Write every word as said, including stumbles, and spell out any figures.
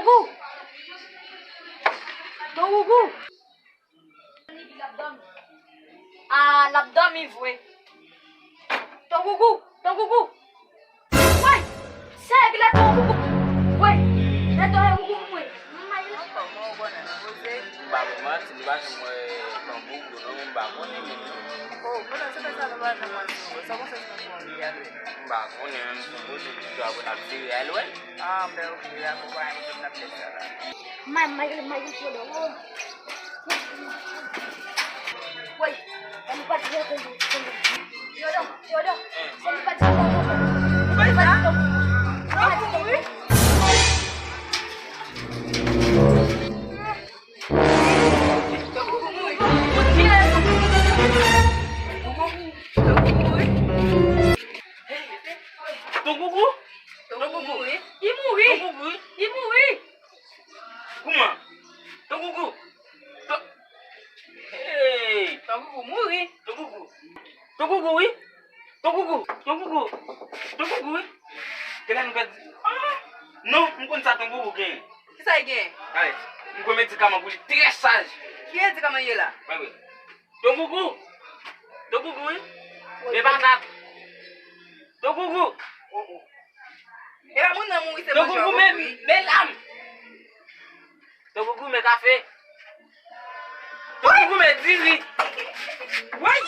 Tongougou! Tongougou! A, l ap dòmi vre. Tongougou! Tongougou! Woy! Sa e ki lè Tongougou? Woy! Lè Tongougou mouri. Mwen pa konnen, poze. M pa pou manti, m pa janm wè Tongougou non, m pa konnen menm non. Oh, poze, se fè sa nou pa janm wè Tongougou. Sa w panse se Tongougou li a vre? M pa konnen menm, Tongougou se ki dwa pou n ap vire al wè. Ah, ben, ok, dakò, pa gen pwoblèm, n ap fè sa la. May, may, may, Teodò, oh. Woy, ann pati, Teodò, Teodò. Teodò, Teodò, ann pati, Teodò. Ann pati, Teodò. Ann pati, Teodò. Tongougou mouri. Tongougou mouri. Tongougou? Tongougou mouri. Li mouri. Tongougou. Li mouri. Kouman? Tongougou. Ton-, hey! Tongougou mouri. Tongougou. Tongougou, wi. Tongougou. Tongougou. Tongougou, wi. Genlè nou pèdi. Ah! Non, m konn sa Tongougou genyen. Kisa li genyen? Ay, m konn medikaman pou li trè saj. Ki medikaman li ye la? Mwen, wi. Tongougou. Tongougou, wi. Men patat. Tongougou. Oh, oh. E pa moun nan mouri, se manje a mouri. Tongougou, men, men lam. Tongougou, men kafe. Tongougou, men diri. Woy!